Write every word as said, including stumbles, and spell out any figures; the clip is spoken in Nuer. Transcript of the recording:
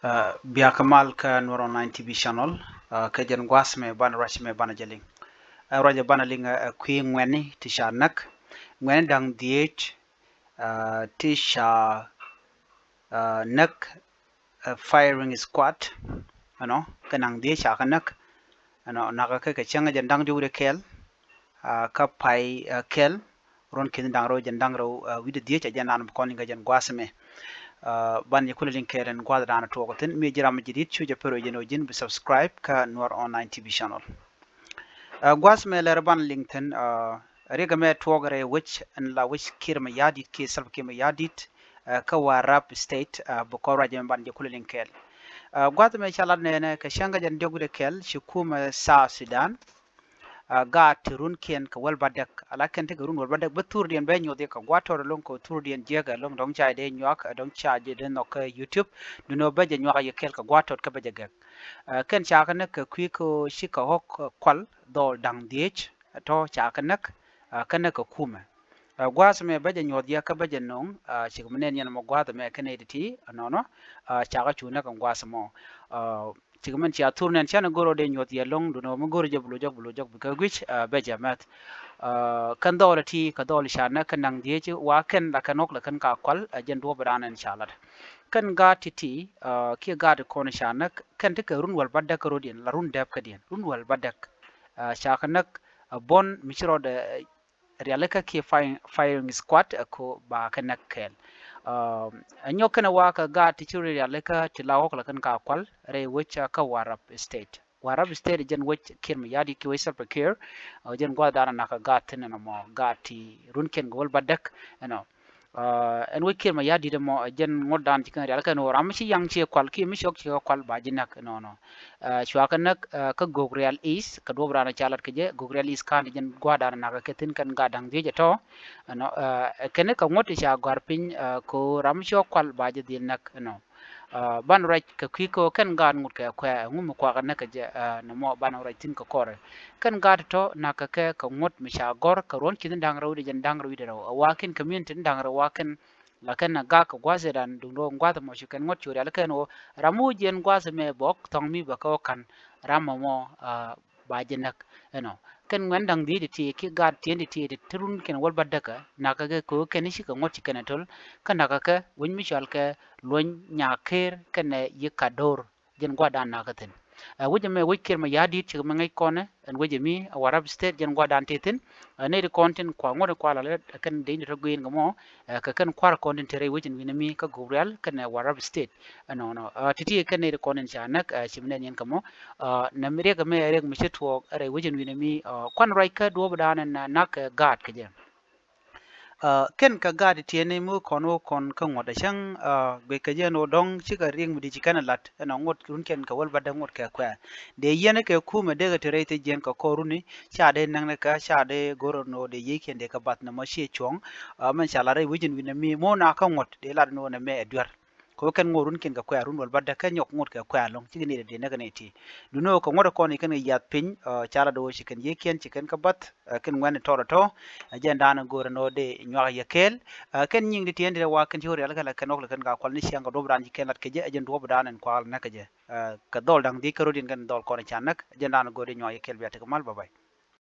Biakä mal kä Nuer Online T V channel. Kä jɛn gua̱a̱th mɛ banɛ ruac mɛ banɛ jɛ liŋ. Ruac banɛ liŋ kui̱ ŋuɛni ti ca näk. Ŋuɛni da̱ŋ dhieec ti ca näk, firing squad, ɛnɔ, kɛ naŋ dhieec ca kɛ näk. Ɛnɔ, nakä kɛ kɛ cäŋ jɛn da̱ŋ diɔ̱k wi̱cdɛ kɛl, kä pay kɛl, ruɔ̱n ki̱n da̱ŋ rɛw jɛn da̱ŋ rɛw wi̱cdɛ dhieec. Ɛ jɛn dan bi kɔn liŋ kɛ jɛn gua̱a̱th mɛ. Ban jɛ kulɛ liŋ kɛɛl ɛn gua̱a̱th dan tuɔɔk thi̱n. Mi ji̱ ram mi ji̱ di̱t, cu jɛ pär ɛ jɛn ɔ ji̱n bi subscribe kä Nuer Online T V channel. Gua̱a̱th mɛ lɛr ban liŋ thi̱n. Riɛk ɛmɛ tuɔɔk rɛy wec ɛn la wec Kiir Mayardit kiɛ Salva Kiir Mayardit kä Warrap State. Bi kɔn ruac ɛmɛ ban jɛ kulɛ liŋ kɛɛl. Gua̱a̱th ɛmɛ ca lat nɛnɛ kɛ cäŋ kɛ jɛn diɔ̱k wi̱cdɛ kɛl ci kumɛ South Sudan gaat ti runkiɛn kɛ wäl bädäk. Ala kɛn ti kɛ run wäl bädäk, bä thurdiɛn bɛ nyuɔth yɛ kɛ gua̱a̱th tɔt ɛlɔ̱ŋ, kɛ thurdiɛn jiäk ɛlɔ̱ŋ, dɔ̱ŋ ca jɛ dee nyuak, dɔ̱ŋ ca jɛ dee nhɔk kä YouTube. Duundɛ bä jɛ nyuak yɛ kɛɛl kɛ gua̱a̱th tɔt kä bä jɛ gɛk. Kɛn ca kɛ näk kɛ kui̱ kä ci kɛ ɣɔ̱k kual dhɔl da̱ŋ dhieec tɔ̱ ca kɛ näk. Kä näk kɛ kumɛ. Gua̱a̱th mɛ bä jɛ nyuɔth yɛ kä bä jɛ no̱o̱ŋ. Cikɛ mi nɛn yɛn mɔ gua̱a̱th mɛ kɛ nɛy ti ti nɔnɔ. Ca kɛ cu näk kɛ gua̱a̱th mɔ. Cikɛ min cia thur nɛn canɛ go̱r ɔ dee nyuɔth yɛ lo̱ŋ, duundɛ mi go̱r jɛ bi lo̱c jɔk, bi lo̱c jɔk, bi kä guic. Bɛ jɛ mɛth. Kɛn dhɔl ti kɛ dhɔl ca näk kɛ naŋ dhieec wa kɛn la kɛn ɣɔ̱k la kɛn ka kual. Ɛ jɛn duɔ̱ɔ̱p dan ɛn ca lat. Kɛn gaat ti ti kiɛ gaat kɔn ca näk kɛn ti kɛ run wäl bädäk kä rɔ̱diɛn, la run dɛp kädiɛn, run wäl bädäk. Ca kɛ näk buɔ̱n mi ci rɔɔdɛ rialikä kiɛ firing squad ɛ ko ba kɛ näk kɛɛl. Ɛ nyɔk kɛn ɛ wa kɛ gaat ti ci rɔɔdɛ rialikä ti la ɣɔ̱k la kɛn ka kual rɛy wec kä Warrap State. Warrap State jɛn wec Kiir Mayardit kiɛ wec Salva Kiir. Jɛn gua̱a̱th dan ɛ nakä gaat thi̱n ɛnɔ mɔ, gaat ti runkiɛn kɛ wäl bädäk ɛnɔ. Ɛn wec Kiir Mayardit ɛmɔ ɛ jɛn ŋuɔ̱t dan ci kɛn rialikä ɛn ɣöö ram mi ci yaŋ ciɛ kual kiɛ mi cɔk ciɛ kual ba ji̱ näk ɛnɔnɔ. Cua kɛ näk kä Gogrial East kɛ duɔ̱ɔ̱p dan ca lat kɛ jɛ. Gogrial East County jɛn gua̱a̱th dan ɛ nakä kɛ thi̱n kɛn gaat da̱ŋ dhieec ɛ tɔ̱. Ɛnɔ, kɛn kɛ ŋuɔ̱t ti ca gɔ̱a̱r piny kɛ ɣöö ram mi cɔk kual ba ji̱ dhil näk ɛnɔ. Ban ruac kɛ kui̱ kä kɛn gaat ŋot kɛ kuɛ, ɛŋu mi kuakä näk kɛ jɛ. Nɔmɔ ban ruac thi̱n kɛ kɔrɛ. Kɛn gaat tɔ̱ nakä kɛ kɛ ŋot mi ca gɔ̱r kɛ ruɔ̱n ki̱n da̱ŋ rɛw wi̱cdɛ jɛn da̱ŋ rɛw wi̱cdɛ rɛw. Ɛ wa kɛn community da̱ŋ rɛw wa kɛn la kɛn a gak kɛ gua̱th dan duŋ duŋ gua̱th mɔ ci kɛn ŋot cu rialikä ɛn ɣöö ram mi wä jiɛn gua̱th mɛ bɔk thɔŋ mi bɛ kɛ wä ka̱n ram mɔ mɔ ba jɛ näk ɛnɔ. Kɛn ŋuɛn da̱ŋ dhieec ti ti kiɛ gaat tiɛn ti ti ti run kɛn wäl bädäkä nakä kɛ kɛ kɛn ci kɛ ŋot ci kɛn a töl. Kä nakä kɛ wec mi cɔal kɛ Luɔny Nyaker kɛnɛ Yika Dor. Jɛn gua̱a̱th dan nakä thi̱n. Ɛ wec ɛmɛ wec Kiir Mayardit cikɛ mi ŋäc kɔnɛ ɛn wec ɛmi ɛ Warrap State jɛn gua̱a̱th dan ti thi̱n. Ɛ nɛy ti kɔn tin kua ŋuɔ̱t in kua la lɛ kɛn dee in ti tɔ gui̱i̱n kɛ mɔ. Ɛ kɛ kɛn kua̱r kɔn tin te rɛy wec ɛn wi̱n ɛmi kä Gogrial kɛnɛ Warrap State. Ɛnɔnɔ. Ɛ ti̱ti̱ kɛn nɛy ti kɔn tin ca näk ɛ ci mi nɛn yɛn kɛ mɔ. Ɛ nɛ mi riɛk ɛmɛ riɛk mi ci tuɔɔk rɛy wec ɛn wi̱n ɛmi. Ɛ kuan ruac kä duɔ̱ɔ̱p dan ɛn nakä gaat kɛ jɛ. Kɛn kɛ gaat tiɛni mi kɔn wä kɔn kä ŋuɔ̱t a cäŋ. Guic kɛ jɛ ɛn ɣöö dɔ̱ŋ cikɛ riɛk mi di ci kɛn ɛ lat ɛn ɔ ŋuɔ̱t run kɛn kɛ wäl bädäk ŋuɔ̱t kɛ kuɛ. Dee yɛn kɛ kumɛ dee kɛ ti rɛy thil jiɛn kɛ kɔr runi ca dee näŋ ni kä ca dee go̱r ɛn ɣöö dee yiëëkiɛn dee kɛ bath nɔmɔ ciɛ cuɔ̱ŋ. Mɛn ca lat rɛy wec ɛn wi̱n ɛmi mo̱o̱ na kä ŋuɔ̱t dee lat ɛn ɣöö nɛmɛ ɛ duer. Kɛ wä kɛn ŋo̱o̱k run kiɛn kɛ kuɛ run wäl bädäk kɛ nyɔk ŋot kɛ kuɛ alɔ̱ŋ cikɛ nɛy dee näk kɛ nɛy ti. Duundɛ ɣöö kɛ ŋuɔ̱t kɔn i̱ kɛn kɛ yath piny. Ca lat ɣöö ci kɛn yiëëkiɛn ci kɛn kä bath. Kɛn ŋuɛ̈ni tɔt ɛ tɔ̱. Ɛ jɛn da̱a̱n ɛ go̱o̱r ɛn ɣöö dee nyuak yɛ kɛɛl. Kɛn nyiŋ di tiɛn di rɛ wa kɛn ci ɣöö rialikä la kɛn ɣɔ̱k la kɛn ka kual ni ciaŋ kɛ duɔ̱p da̱a̱n ci kɛn lat kɛ jɛ ɛ jɛn duɔ̱p da̱a̱n ɛn kual näk kɛ jɛ. Kɛ dhɔl da̱ŋ dhieec kä rɔ̱diɛn kɛn dhɔl kɔn ɛ ca näk ɛ jɛn da̱a̱n ɛ go̱o̱r dee nyuak yɛ kɛɛl bia tekɛ mal. Bye bye.